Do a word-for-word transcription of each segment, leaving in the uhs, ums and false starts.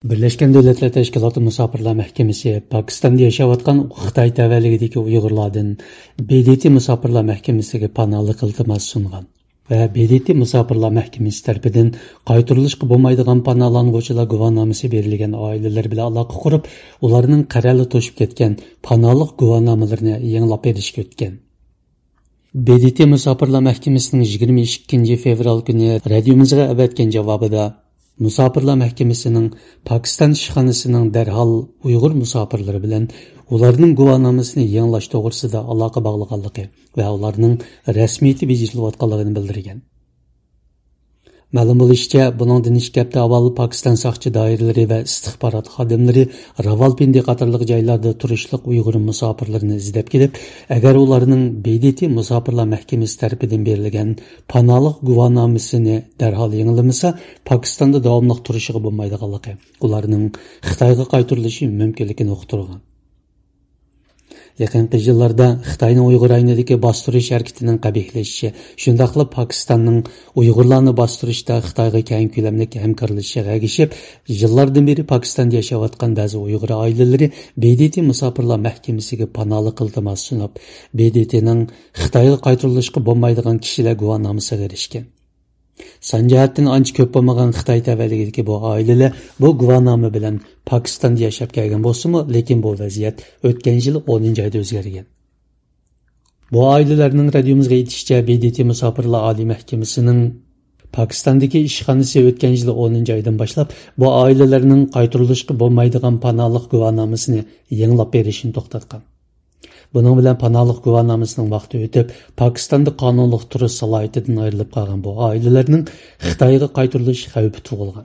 بىرلەشكەن دۆلەتلەر تەشكىلاتى مۇساپىرلار مەھكىمىسى پاكىستاندا ياشاۋاتقان خىتاي تەۋەلىكىدىكى ئۇيغۇرلاردىن ب د ت مۇساپىرلار مەھكىمىسىگە پاناھلىق ئىلتىماسى سۇنغان ۋە ب د ت مۇساپىرلار مەھكىمىسى تەرىپىدىن قايتۇرۇلۇشقا بولمايدىغان پاناھلانغۇچىلار گۇۋاھنامىسى بېرىلگەن ئائىلىلەر بىلەن ئالاقە قۇرۇپ، ئۇلارنىڭ قەرەلى توشۇپ كەتكەن پاناھلىق گۇۋاھنامىلىرىنى يېڭىلاپ بېرىشكە ئۆتكەن. ب د ت مۇساپىرلار مەھكىمىسىنىڭ يىگىرمە ئىككىنچى فېۋرال كۈنى رادىيومىزغا ئەۋەتكەن جاۋابىدا، مۇساپىرلار مەھكىمىسىنىڭ پاكىستان ئىشخانىسىنىڭ دەرھال ئۇيغۇر مۇساپىرلىرى بىلەن ئۇلارنىڭ گۇۋاھنامىسىنى يېڭىلاش توغرىسىدا ئالاقە باغلىغانلىقى ۋە ئۇلارنىڭ رەسمىيىتى بېجىرىلىۋاتقانلىقىنى بىلدۈرگەن. مەلۇم بولۇشىچە، بۇنىڭدىن ئىككى ھەپتە ئاۋۋال پاكىستان ساقچى دائىرىلىرى ۋە ئىستىخبارات خادىملىرى راۋالپىندى قاتارلىق جايلاردا تۇرۇشلۇق ئۇيغۇر مۇساپىرلىرىنى ئىزدەپ كېلىپ، ئەگەر ئۇلارنىڭ ب د ت مۇساپىرلار مەھكىمىسى تەرىپىدىن بېرىلگەن پاناھلىق گۇۋاھنامىسىنى دەرھال يېڭىلىمىسا، پاكىستاندا داۋاملىق تۇرۇشىغا بولمايدىغانلىقى، ئۇلارنىڭ خىتايغا قايتۇرۇلۇشى مۇمكىنلىكىنى ئۇقتۇرغان. يېقىنقى يىللاردا خىتاينىڭ ئۇيغۇر رايونىدىكى باستۇرۇش ھەرىكىتىنىڭ قەبىھلىشىشى، شۇنداقلا پاكىستاننىڭ ئۇيغۇرلارنى باستۇرۇشتا خىتايغا كەڭ كۆلەملىك ھەمكارلىشىشىغا ئەگىشىپ، يىللاردىن بېرى پاكىستاندا ياشاۋاتقان بەزى ئۇيغۇر ئائىلىلىرى ب د ت مۇساپىرلار مەھكىمىسىگە پاناھلىق ئىلتىماسى سۇنۇپ، ب د ت نىڭ خىتايغا قايتۇرۇلۇشقا بولمايدىغان كىشىلەر گۇۋاھنامىسىغا ئېرىشكەن. سان جەھەتتىن ئانچە كۆپ بولمىغان خىتاي تەۋەلىكىدىكى بۇ ئائىلىلەر بۇ گۇۋاھنامە بىلەن پاكىستاندا ياشاپ كەلگەن بولسىمۇ، لېكىن بۇ ۋەزىيەت ئۆتكەن يىل ئونىنچى ئايدا ئۆزگەرگەن. بۇ ئائىلىلەرنىڭ رادىيومىزغا ئېيتىشىچە، ب د ت مۇساپىرلار ئالىي مەھكىمىسىنىڭ پاكىستاندىكى ئىشخانىسى ئۆتكەن يىل ئونىنچى ئايدىن باشلاپ بۇ ئائىلىلەرنىڭ قايتۇرۇلۇشقا بولمايدىغان پاناھلىق گۇۋاھنامىسىنى يېڭىلاپ بېرىشىنى توختاتقان. بۇنىڭ بىلەن پاناھلىق گۇۋاھنامىسىنىڭ ۋاقتى ئۆتۈپ، پاكىستاندا قانۇنلۇق تۇرۇش سالاھىيىتىدىن ئايرىلىپ قالغان بۇ ئائىلىلەرنىڭ خىتايغا قايتۇرۇلۇش خەۋپى تۇغۇلغان.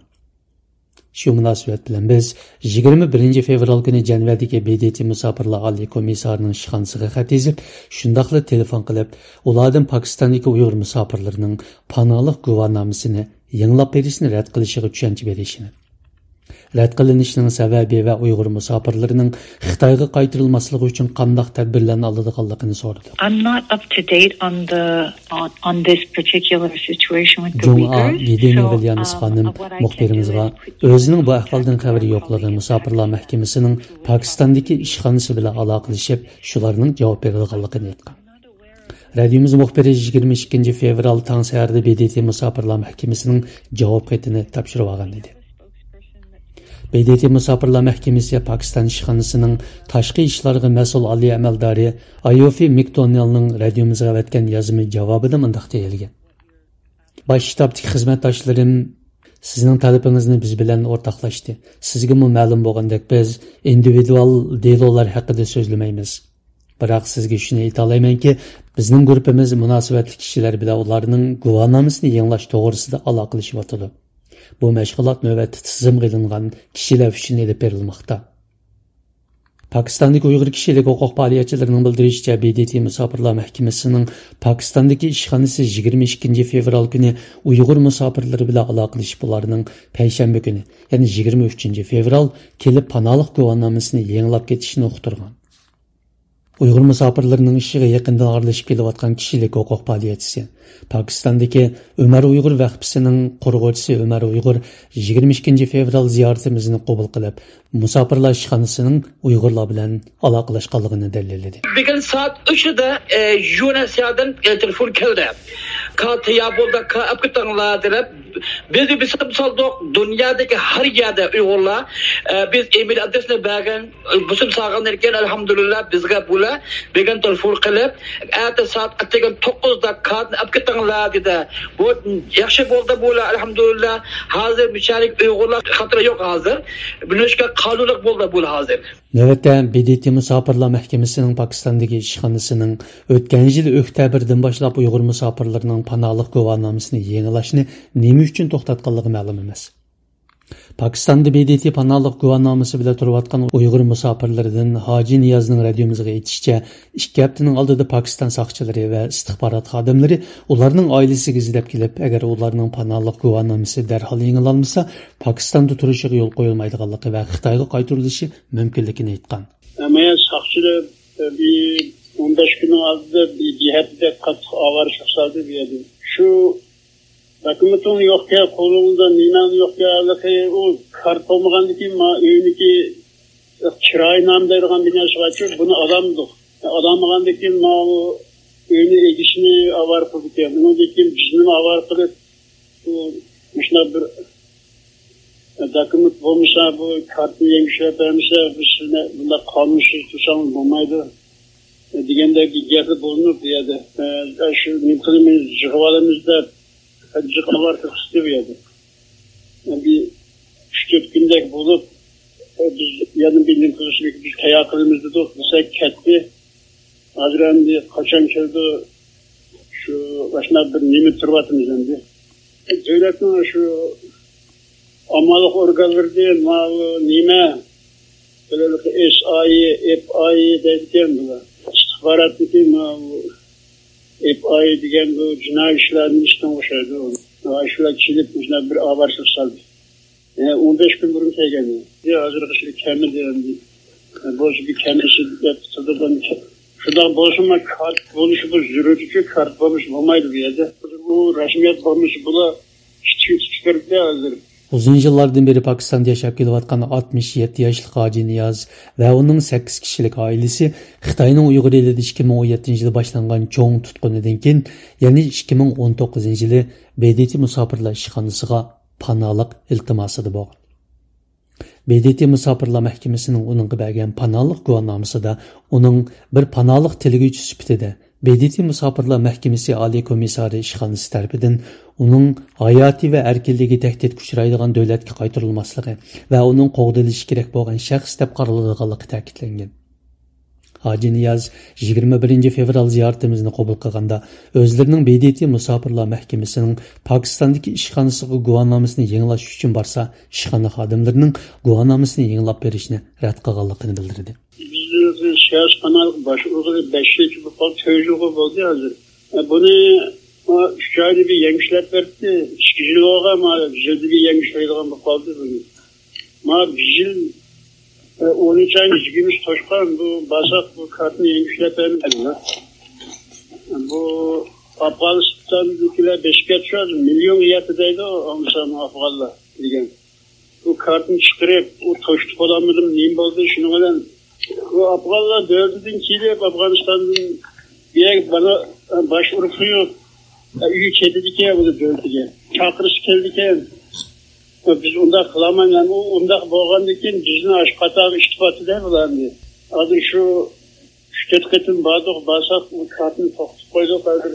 شۇ مۇناسىۋەت بىلەن بىز يىگىرمە بىرىنچى فېۋرال كۈنى جەنۋەدىكى ب د ت مۇساپىرلار ئالىي كومىسسارىنىڭ ئىشخانىسىغا خەت يېزىپ، شۇنداقلا تېلېفون قىلىپ، ئۇلاردىن پاكىستاندىكى ئۇيغۇر مۇساپىرلىرىنىڭ پاناھلىق گۇۋاھنامىسىنى يېڭىلاپ بېرىشنى رەت قىلىشىغا چۈشەنچە بېرىشنى، رەت قىلىنىشنىڭ سەۋەبى ۋە ئۇيغۇر مۇساپىرلىرىنىڭ خىتايغا قايتۇرۇلماسلىقى ئۈچۈن قانداق تەدبىرلەرنى ئالىدىغانلىقىنى سورىدۇق. I'm not up to date on the, on, on this particular situation with the جۇڭئا Uyghurs, لىدىنى so, ۋىليامس um, خانىم what I can do مۇخبىرىمىزغا is quickly ئۆزىنىڭ بۇ ئەھۋالدىن خەۋىرى يوقلۇقى، مۇساپىرلار مەھكىمىسىنىڭ پاكىستاندىكى ئىشخانىسى بىلەن ئالاقىلىشىپ، شۇلارنىڭ جاۋاب بېرىدىغانلىقىنى ئېيتقان. رادىيومىز مۇخبىرى يىگىرمە ئىككىنچى فېۋرال تاڭ سەھەردە ب د ت مۇساپىرلار مەھكىمىسىنىڭ جاۋاب خېتىنى تاپشۇرۇۋالغان ئىدى. ب د ت مۇساپىرلار مەھكىمىسى پاكىستان ئىشخانىسىنىڭ تاشقى ئىشلارغا مەسئۇل ئالىي ئەمەلدارى ئايوفى مىكدونالنىڭ رادىيومىزغا ئەۋەتكەن يازما جاۋابىدا مۇنداق دېيىلگەن: باش شتابتىكى خىزمەتداشلىرىم سىزنىڭ تەلىپىڭىزنى بىز بىلەن ئورتاقلاشتى. سىزگىمۇ مەلۇم بولغاندەك، بىز ئىندىۋىدۇئال دېلولار ھەققىدە سۆزلىمەيمىز. بىراق سىزگە شۇنى ئېيتالايمەنكى، بىزنىڭ گۇرۇپپىمىز مۇناسىۋەتلىك كىشىلەر بىلەن ئۇلارنىڭ گۇۋاھنامىسىنى يېڭىلاش توغرىسىدا ئالاقىلىشىۋاتىدۇ. بۇ مەشغۇلات نۆۋەتتە تىزىمغا ئېلىنغان كىشىلەر ئۈچۈن ئېلىپ بېرىلماقتا. پاكىستاندىكى ئۇيغۇر كىشىلىك ھوقۇق پائالىيەتچىلىرىنىڭ بىلدۈرۈشىچە، ب د ت مۇساپىرلار مەھكىمىسىنىڭ پاكىستاندىكى ئىشخانىسى يىگىرمە ئىككىنچى فېۋرال كۈنى ئۇيغۇر مۇساپىرلىرى بىلەن ئالاقىلىشىپ، ئۇلارنىڭ پەيشەنبە كۈنى، يەنى يىگىرمە ئۈچىنچى فېۋرال، كېلىپ پاناھلىق گۇۋاھنامىسىنى يېڭىلاپ كېتىشىنى ئۇقتۇرغان. ئۇيغۇر مۇساپىرلىرىنىڭ ئىشىغا يېقىندىن ئارىلىشىپ كېلىۋاتقان كىشىلىك ھوقۇق پائالىيەتچىسى، پاكىستاندىكى ئۆمەر ئۇيغۇر ۋەقپىسىنىڭ قۇرغۇچىسى ئۆمەر ئۇيغۇر يىگىرمە ئىككىنچى فېۋرال زىيارىتىمىزنى قوبۇل قىلىپ، مۇساپىرلار ئىشخانىسىنىڭ ئۇيغۇرلار بىلەن ئالاقىلەشكەنلىكىنى دەلىللىدى. بۈگۈن سائەت ئۈچتە، ئە، يۇ ئېن ئېچ سى ئاردىن، ئە، تېلېفون كەلدى. كارتا تەييار بولدى، كارتا ئەپ كېتىڭلار دەپ. بىز بىر بېسىم سالدۇق، دۇنيادىكى ھەر يەردە ئۇيغۇرلار، ئە، بىز ئىمېيل ئادرېسنى بەرگەن، بېسىم سالغاندىن كېيىن، ئەلھەمدۇلىللا، بىزگە بۇلار بۈگۈن تېلېفون قىلىپ، ئەتە سائەت ئەتىگەن توققۇزدا كارتىنى ئەپ كېتىڭلار دېدى. بۇ ياخشى بولدى بۇلار، ئەلھەمدۇلىللا. ھازىر بىچارە ئۇيغۇرلار خاتىرە يوق ھازىر. بۇنىڭ ئۈچۈن قانۇنلۇق بولدى بۇلار ھازىر. نۆۋەتتە، ب د ت مۇساپىرلار مەھكىمىسىنىڭ پاكىستاندىكى ئىشخانىسىنىڭ ئۆتكەن يىل ئۆكتەبىردىن باشلاپ ئۇيغۇر مۇساپىرلىرىنىڭ پاناھلىق گۇۋاھنامىسىنى يېڭىلاشنى نېمە ئۈچۈن توختاتقانلىقى مەلۇم ئەمەس. پاكىستاندا ب د ت پاناھلىق گۇۋاھنامىسى بىلەن تۇرۇۋاتقان ئۇيغۇر مۇساپىرلىرىدىن ھاجى نىيازنىڭ رادىيومىزغا ئېيتىشىچە، ئىككى ھەپتىنىڭ ئالدىدا پاكىستان ساقچىلىرى ۋە ئىستىخبارات خادىملىرى ئۇلارنىڭ ئائىلىسىگە ئىزدەپ كېلىپ، ئەگەر ئۇلارنىڭ پاناھلىق گۇۋاھنامىسى دەرھال يېڭىلانمىسا، پاكىستاندا تۇرۇشىغا يول قويۇلمايدىغانلىقى ۋە خىتايغا قايتۇرۇلۇشى مۇمكىنلىكىنى ئېيتقان. ئەمما ساقچىلار، ئە، بىر ئون بەش كۈننىڭ ئالدىدا بىر جەھەتتە قاتتىق ئاۋارىچىلىك سالدى بۇ يەردە. شۇ دوكۇمېنتىڭ يوقكەن، قولۇڭدا نېمەڭ يوقكەن، ھېلىقى ئۇ كارت بولمىغاندىكىن، ما ئۆينىكى كىرايىنامە دەيدىغان بىر نەرسە بارچۇ، بۇنى ئالامدۇق. ئالالمىغاندىكىن، ما ئۇ ئۆينى ئىگىسىنى ئاۋارە قىلىدىكەن. ئۇنىڭدىن كېيىن بىزنىمۇ ئاۋارە قىلىپ، بۇ مۇشۇنداق بىر دوكۇمېنت بولمىسا، بۇ كارتنى يەڭگۈشلەپ بەرمىسە، بىز سىزنى بۇنداق قانۇنسىز تۇرساڭىز بولمايدۇ، دېگەندەك گەپلەر بولۇنۇپ، بۇ يەردە، ئە، شۇ نېمە قىلىمىز، يىغىۋالىمىز دەپ، جىق ئاۋارە قىلىشتى بۇ يەردە. بىر ئۈچ تۆت كۈندەك بولۇپ، بىز يەنە بىر نېمە قىلىشلىق، بىز تەييار قىلىمىز دېدۇق، دېسەك كەتتى. ھازىر ئەمدى قاچان كېلىدۇ، شۇ ماشۇنداق بىر نېمە تۇرۇۋاتىمىز ئەمدى. دۆلەتنىڭ شۇ ئامانلىق ئورگانلىرىدىن ماۋۇ نېمە، بىر ئېس ئاي، ئېپ ئاي دەيدىكەن بۇلار. ئىستىخباراتتىكى ماۋۇ ئېپ ئاي دېگەن بۇ جىنايى ئىشلارنى ئىشتىن ئوخشايدۇ. شۇلار كېلىپ مۇشۇنداق بىر ئاۋارىچىلىق سالدى. ئون بەش كۈن بۇرۇن كەلگەن. ھازىرغىچە كەلمىدى ئەمدى. بولسا بىر كەلمىسە دەپ تۇردۇم. شۇنداق بولسىمۇ كارت بولۇشى بۇ زۆرۈرچۇ، كارت بولمىسا بولمايدۇ بۇ يەردە. بۇ رەسمىيەت بولمىسا بۇلار ئىشتىن چىقىپ كەتتى ھازىر. ئۇزۇن يىللاردىن بېرى پاكىستاندا ياشاپ كېلىۋاتقان ئاتمىش يەتتە ياشلىق ھاجى نىياز ۋە ئۇنىڭ سەككىز كىشىلىك ئائىلىسى خىتاينىڭ ئۇيغۇر ئېلىدە ئىككى مىڭ ئون يەتتىنچى يىلى باشلانغان چوڭ تۇتقۇنىدىن كېيىن يەنە ئىككى مىڭ ئون توققۇزىنچى يىلى ب د ت مۇساپىرلار ئىشخانىسىغا پاناھلىق ئىلتىماسىدا بولغان. ب د ت مۇساپىرلار مەھكىمىسىنىڭ ئۇنىڭغا بەرگەن پاناھلىق گۇۋاھنامىسىدا ئۇنىڭ بىر پاناھلىق تىلىگۈچى سۈپىتىدە ب د ت مۇساپىرلار مەھكىمىسى ئالىي كومىسسارى ئىشخانىسى تەرىپىدىن ئۇنىڭ ھاياتى ۋە ئەركىنلىكى تەھدىتكە ئۇچرايدىغان دۆلەتكە قايتۇرۇلماسلىقى ۋە ئۇنىڭ قوغدىلىشى كېرەك بولغان شەخس دەپ قارىلىدىغانلىقى تەكىتلەنگەن. ھاجى نىياز يىگىرمە بىرىنچى فېۋرال زىيارىتىمىزنى قوبۇل قىلغاندا، ئۆزلىرىنىڭ ب د ت مۇساپىرلار مەھكىمىسىنىڭ پاكىستاندىكى ئىشخانىسىغا گۇۋاھنامىسىنى يېڭىلاش ئۈچۈن بارسا، ئىشخانا خادىملىرىنىڭ گۇۋاھنامىسىنى يېڭىلاپ بېرىشنى رەت قىلغانلىقىنى بىلدۈردى. بىز سىياسىي پاناھلىق باشقۇرغىلى بەش يىلچە بولۇپ قالدى، تۆت يىلغا بولدى ھازىر. بۇنى ئۈچ ئايدا بىر يەڭگۈشلەپ بەردى. ئىككى يىل بولغان، يىلدا بىر يەڭگۈشلەيدىغان بولۇپ قالدى بۇنى. ما بىر يىل، ئە، ئون ئۈچ ئاينى يىگىرمىسى توشقان، بۇ باساق بۇ كارتىنى يەڭگۈشلەپ بەرمىدى. بۇ ئافغانىستاندىكىلەر بېسىپ كەتسە، مىليونغا يەتتى دەيدۇ، ئاڭلىسام ئافغانلار دېگەن. بۇ كارتىنى چىقىرىپ، ئۇ توشتى بولالمىدىم، نېمە بولدى، شۇنىڭ بىلەن بۇ ئافغانلار دۆلىتىدىن كېلىپ، ئافغانىستاندىن بۇ يەرگە بالا، باش ئۇرۇپ قويۇپ، ئۆيگە كېتىدىكەن، ئۇنى دۆلىتىگە چاقىرىشقا كېلىدىكەن. بىز ئۇنداق قىلالمايمىز. ئۇ ئۇنداق بولغاندىن كېيىن بىزنى ئاشۇ قاتارغا ئىتتىپ ئاتىدۇ بۇلار ئەمدى. ھازىر شۇ ئۈچ تۆت قېتىم باردۇق، بارساق ئۇ كارتىنى توختىتىپ قويدۇق. ھازىر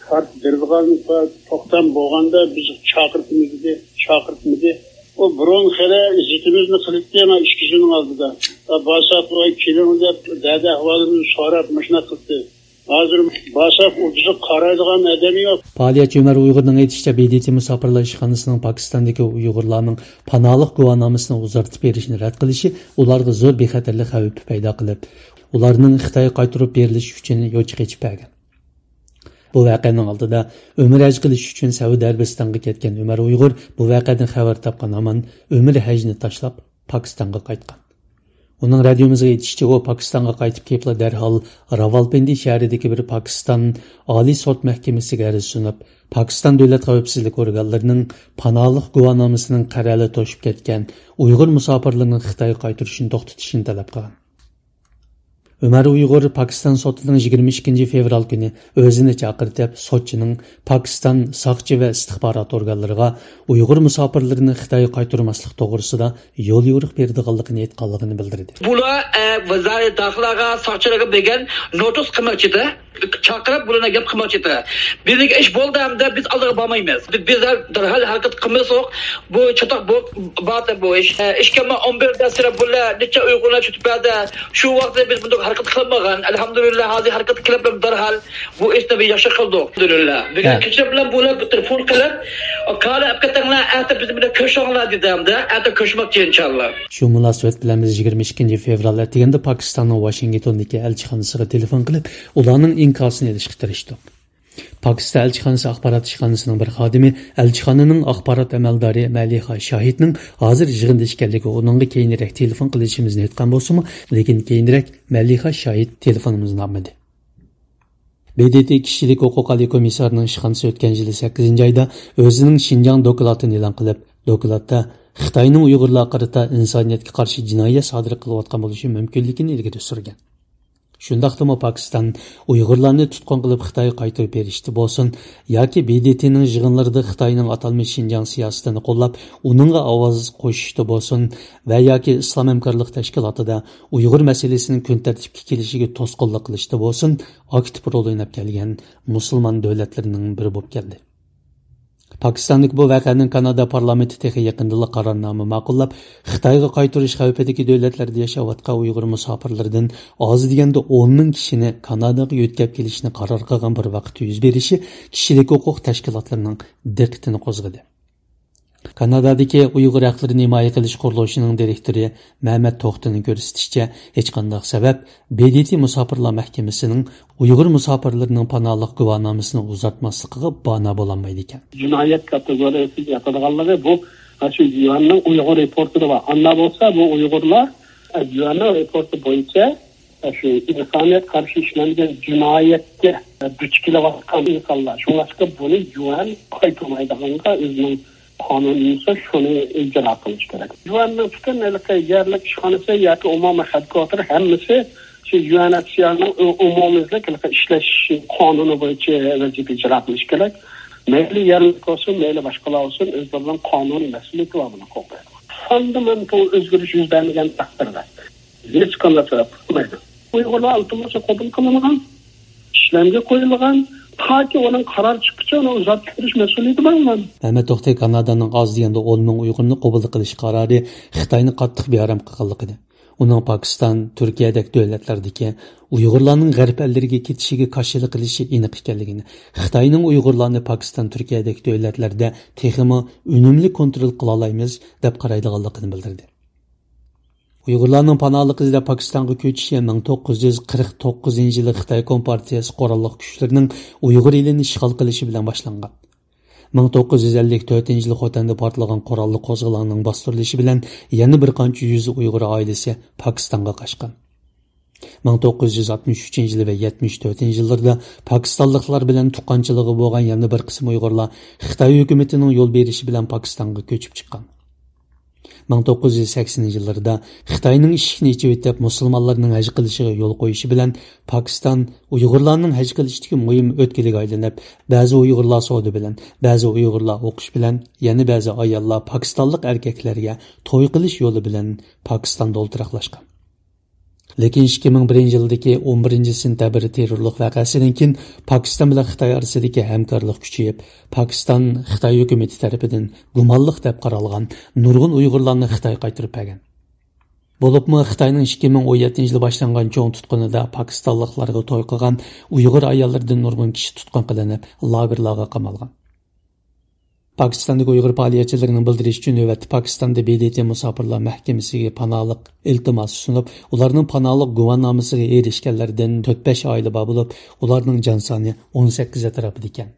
كارت بېرىدىغان توختام بولغاندا بىز چاقىرتىمىز دېدى، چاقىرتمىدى. ئۇ بۇرۇن خېلى ئىززىتىمىزنى قىلىپتۇ، مانا ئىككى يىلنىڭ ئالدىدا. بارساق ئۇ كېلىڭ دەپ دەردى ئەھۋالىمىزنى سوراپ مۇشۇنداق قىلدى. ھازىر بارساق ئۇ بىزگە قارايدىغان ئادەم يوق. پائالىيەتچى ئۆمەر ئۇيغۇرنىڭ ئېيتىشىچە، ب د ت مۇساپىرلار ئىشخانىسىنىڭ پاكىستاندىكى ئۇيغۇرلارنىڭ پاناھلىق گۇۋاھنامىسىنى ئۇزارتىپ بېرىشنى رەت قىلىشى ئۇلارغا زور بىخەتەرلىك خەۋپى پەيدا قىلىپ، ئۇلارنىڭ خىتايغا قايتۇرۇپ بېرىلىشى ئۈچۈن يوچۇق ئېچىپ بەرگەن. بۇ ۋەقەنىڭ ئالدىدا ئۆمۈر ھەج قىلىش ئۈچۈن سەئۇدى ئەرەبىستانغا كەتكەن ئۆمەر ئۇيغۇر بۇ ۋەقەدىن خەۋەر تاپقان ھامان ئۆمۈر ھەجنى تاشلاپ پاكىستانغا قايتقان. ئۇنىڭ رادىيومىزغا ئېيتىشىچە، ئۇ پاكىستانغا قايتىپ كېلىپلا دەرھال راۋالپىندى شەھىرىدىكى بىر پاكىستان ئالىي سوت مەھكىمىسىگە ئەرز سۇنۇپ، پاكىستان دۆلەت خەۋپسىزلىك ئورگانلىرىنىڭ پاناھلىق گۇۋاھنامىسىنىڭ قەرەلى توشۇپ كەتكەن ئۇيغۇر مۇساپىرلىرىنى خىتايغا قايتۇرۇشنى توختىتىشىنى تەلەپ قىلغان. ئۆمەر ئۇيغۇر پاكىستان سوتىنىڭ يىگىرمە ئىككىنچى فېۋرال كۈنى ئۆزىنى چاقىرتىپ، سوتچىنىڭ پاكىستان ساقچى ۋە ئىستىخبارات ئورگانلىرىغا ئۇيغۇر مۇساپىرلىرىنى خىتايغا قايتۇرماسلىق توغرىسىدا يوليورۇق بېرىدىغانلىقىنى ئېيتقانلىقىنى بىلدۈردى. بۇلار، ئە، ۋازارەت داخىلىغا، ساقچىلارغا بەرگەن نوتۇس قىلماقچىدە، چاقىرىپ بۇلارنى گەپ قىلماقچىدە. بىزنىڭ ئىش بولدى ھەمدە بىز ئالدىغا بارمايمىز. بىز، بىز دەرھال ھەرىكەت قىلمىساق، بۇ چاتاق بۇ باتى بۇ ئىش. ئىككى مىڭ ئون بىر دەسلەپ بۇلار نەچچە ئۇيغۇرلار چۆتۈپ بەردى. شۇ ۋاقىتتا بىز بۇنداق ھەرىكەت قىلالمىغان. ئەلھەمدۇلىللا، ھازىر ھەرىكەت قىلىپ دەرھال بۇ ئىشنى بىز ياخشى قىلدۇق. ئەلھەمدۇلىللا. بۈگۈن ھە. كېچە بىلەن بۇلار بىر تېلېفون قىلىپ، كالى ئەپ كېتىڭلار، ئەتە بىز بىلەن كۆرۈشۈڭلار دېدى ھەمدە ئەتە كۆرۈشمەكچى ئىنشاللا. شۇ مۇناسىۋەت بىلەن بىز يىگىرمە ئىككىنچى فېۋرال ئەتىگەندە پاكىستاننىڭ ۋاشىنگتوندىكى ئەلچىخانىسىغا تېلېفون قىلىپ، ئۇلارنىڭ ئىنكاسىنى ئېلىشقا تىرىشتۇق. پاكىستان ئەلچىخانىسى ئاخبارات ئىشخانىسىنىڭ بىر خادىمى ئەلچىخانىنىڭ ئاخبارات ئەمەلدارى مەلىخا شاھىتنىڭ ھازىر يىغىندا ئىكەنلىكى، ئۇنىڭغا كېيىنرەك تېلېفون قىلىشىمىزنى ئېيتقان بولسىمۇ، لېكىن كېيىنرەك مەلىخا شاھىت تېلېفونىمىزنى ئالمىدى. ب ب د ت كىشىلىك ھوقۇق ئالىي كومىسسارىنىڭ ئىشخانىسى ئۆتكەن يىلى سەككىزىنچى ئايدا ئۆزىنىڭ شىنجاڭ دوكلاتىنى ئېلان قىلىپ، دوكلاتتا خىتاينىڭ ئۇيغۇرلارغا قارىتا ئىنسانىيەتكە قارشى جىنايەت سادىر قىلىۋاتقان بولۇشى مۇمكىنلىكىنى ئىلگىرى سۈرگەن. شۇنداقتىمۇ پاكىستان ئۇيغۇرلارنى تۇتقۇن قىلىپ خىتايغا قايتۇرۇپ بېرىشتا بولسۇن ياكى ب د ت نىڭ يىغىنلىرىدا خىتاينىڭ ئاتالمىش شىنجاڭ سىياسىتىنى قوللاپ، ئۇنىڭغا ئاۋاز قوشۇشتا بولسۇن ۋە ياكى ئىسلام ھەمكارلىق تەشكىلاتىدا ئۇيغۇر مەسىلىسىنىڭ كۈن تەرتىپكە كېلىشىگە توسقۇنلۇق قىلىشتا بولسۇن، ئاكتىپ رول ئويناپ كەلگەن مۇسۇلمان دۆلەتلىرىنىڭ بىرى بولۇپ كەلدى. پاكىستاندىكى بۇ ۋەقەنىڭ كانادا پارلامېنتى تېخى يېقىندىلا قارارنامە ماقۇللاپ، خىتايغا قايتۇرۇش خەۋپىدىكى دۆلەتلەردە ياشاۋاتقان ئۇيغۇر مۇساپىرلىرىدىن ئاز دېگەندە ئون مىڭ كىشىنى كاناداغا يۆتكەپ كېلىشنى قارار قىلغان بىر ۋاقىتتا يۈز بېرىشى كىشىلىك ھوقۇق تەشكىلاتلىرىنىڭ دىققىتىنى قوزغىدى. كانادادىكى ئۇيغۇر ھەقلىرىنى ھىمايە قىلىش قۇرۇلۇشىنىڭ دىرېكتورى مەمەت توختىنىڭ كۆرسىتىشىچە، ھېچقانداق سەۋەب ب د ت مۇساپىرلار مەھكىمىسىنىڭ ئۇيغۇر مۇساپىرلىرىنىڭ پاناھلىق گۇۋاھنامىسىنى ئۇزارتماسلىقىغا بانا بولالمايدىكەن. جىنايەت كاتېگورىيەسىگە ياتىدىغانلىقى بۇ، شۇ يۈەننىڭ ئۇيغۇر رېپورتىدا بار. ئاندا بولسا بۇ ئۇيغۇرلار يۈەننىڭ رېپورتى بويىچە شۇ ئىنسانىيەت قارشى ئىشلەنگەن جىنايەتكە دۇچ كېلىۋاتقان ئىنسانلار. شۇڭلاشقا بۇنى يۈەن قايتۇرمايدىغانغا ئۆزىنىڭ قانۇنى بولسا شۇنى ئىجرا قىلىش كېرەك. يۈەننىڭ پۈتۈن ھېلىقى يەرلىك ئىشخانىسى ياكى ئومۇمىي خەدكوتىر ھەممىسى شۇ يۈەن ئىش ئورنىنىڭ ئومۇميۈزلۈك ھېلىقى ئىشلەش قانۇنى بويىچە ۋەزىپە ئىجرا قىلىش كېرەك. مەيلى يەرلىك بولسۇن، مەيلى باشقىلار بولسۇن، ئۆزلىرىنىڭ قانۇنىي مەسئۇلىيىتى بار بۇنى قوغدايدىغان. فۇندامېنتال ئۆزگىرىش يۈز بەرمىگەن تەقدىردە ھېچقانداق سەۋەب قىلمايدۇ. ئۇيغۇرلار ئىلتىماسى قوبۇل قىلىنغان، ئىشلەمگە قويۇلغان، تاكى ئۇنىڭ قارار چىققۇچە ئۇنى ئۇزارتىپ تۇرۇش مەسئۇلىيىتى بار ئۇلارنىڭ. مەمەت توختى كانادانىڭ ئاز دېگەندە ئون مىڭ ئۇيغۇرنى قوبۇل قىلىش قارارى خىتاينى قاتتىق بىئارام قىلغانلىقىنى، ئۇنىڭ پاكىستان، تۈركىيەدەك دۆلەتلەردىكى ئۇيغۇرلارنىڭ غەرب ئەللىرىگە كېتىشىگە كاشىلىق قىلىشى ئېنىق ئىكەنلىكىنى، خىتاينىڭ ئۇيغۇرلارنى پاكىستان، تۈركىيەدەك دۆلەتلەردە تېخىمۇ ئۈنۈملۈك كونترول قىلالايمىز دەپ قارايدىغانلىقىنى بىلدۈردى. ئۇيغۇرلارنىڭ پاناھلىق ئىزدەپ پاكىستانغا كۆچۈشى مىڭ توققۇز يۈز قىرىق توققۇزىنچى يىلى خىتاي كومپارتىيەسى قوراللىق كۈچلىرىنىڭ ئۇيغۇر ئېلىنى ئىشغال قىلىشى بىلەن باشلانغان. مىڭ توققۇز يۈز ئەللىك تۆتىنچى يىلى خوتەندە پارتلىغان قوراللىق قوزغىلاڭنىڭ باستۇرۇلۇشى بىلەن يەنە بىر قانچە يۈز ئۇيغۇر ئائىلىسى پاكىستانغا قاچقان. مىڭ توققۇز يۈز ئاتمىش ئۈچىنچى يىلى ۋە يەتمىش تۆتىنچى يىللىرىدا پاكىستانلىقلار بىلەن تۇغقانچىلىقى بولغان يەنە بىر قىسىم ئۇيغۇرلار خىتاي ھۆكۈمىتىنىڭ يول بېرىشى بىلەن پاكىستانغا كۆچۈپ چىققان. مىڭ توققۇز يۈز سەكسىنىنچى يىللىرىدا خىتاينىڭ ئىشىكنى ئېچىۋېتىپ، مۇسۇلمانلارنىڭ ھەج قىلىشىغا يول قويۇشى بىلەن پاكىستان ئۇيغۇرلارنىڭ ھەج قىلىشتىكى مۇھىم ئۆتكىلىگە ئايلىنىپ، بەزى ئۇيغۇرلار سودا بىلەن، بەزى ئۇيغۇرلار ئوقۇش بىلەن، يەنە بەزى ئاياللار پاكىستانلىق ئەركەكلەرگە توي قىلىش يولى بىلەن پاكىستاندا ئولتۇراقلاشقان. لېكىن ئىككى مىڭ بىرىنچى يىلدىكى ئون بىرىنچى سېنتەبىر تېررورلۇق ۋەقەسىدىن كېيىن پاكىستان بىلەن خىتاي ئارىسىدىكى ھەمكارلىق كۈچىيىپ، پاكىستان خىتاي ھۆكۈمىتى تەرىپىدىن گۇمانلىق دەپ قارالغان نۇرغۇن ئۇيغۇرلارنى خىتايغا قايتۇرۇپ بەرگەن. بولۇپمۇ خىتاينىڭ ئىككى مىڭ ئون يەتتىنچى يىلى باشلانغان چوڭ تۇتقۇنىدا پاكىستانلىقلارغا توي قىلغان ئۇيغۇر ئاياللىرىدىن نۇرغۇن كىشى تۇتقۇن قىلىنىپ، لاگېرلارغا قامالغان. پاكىستاندىكى ئۇيغۇر پائالىيەتچىلىرىنىڭ بىلدۈرۈشىچە، نۆۋەتتە پاكىستاندا ب د ت مۇساپىرلار مەھكىمىسىگە پاناھلىق ئىلتىماسى سۇنۇپ، ئۇلارنىڭ پاناھلىق گۇۋاھنامىسىغا ئېرىشكەنلەردىن تۆت بەش ئائىلە بار بولۇپ، ئۇلارنىڭ جان سانى ئون سەككىز ئەتراپىدا ئىكەن.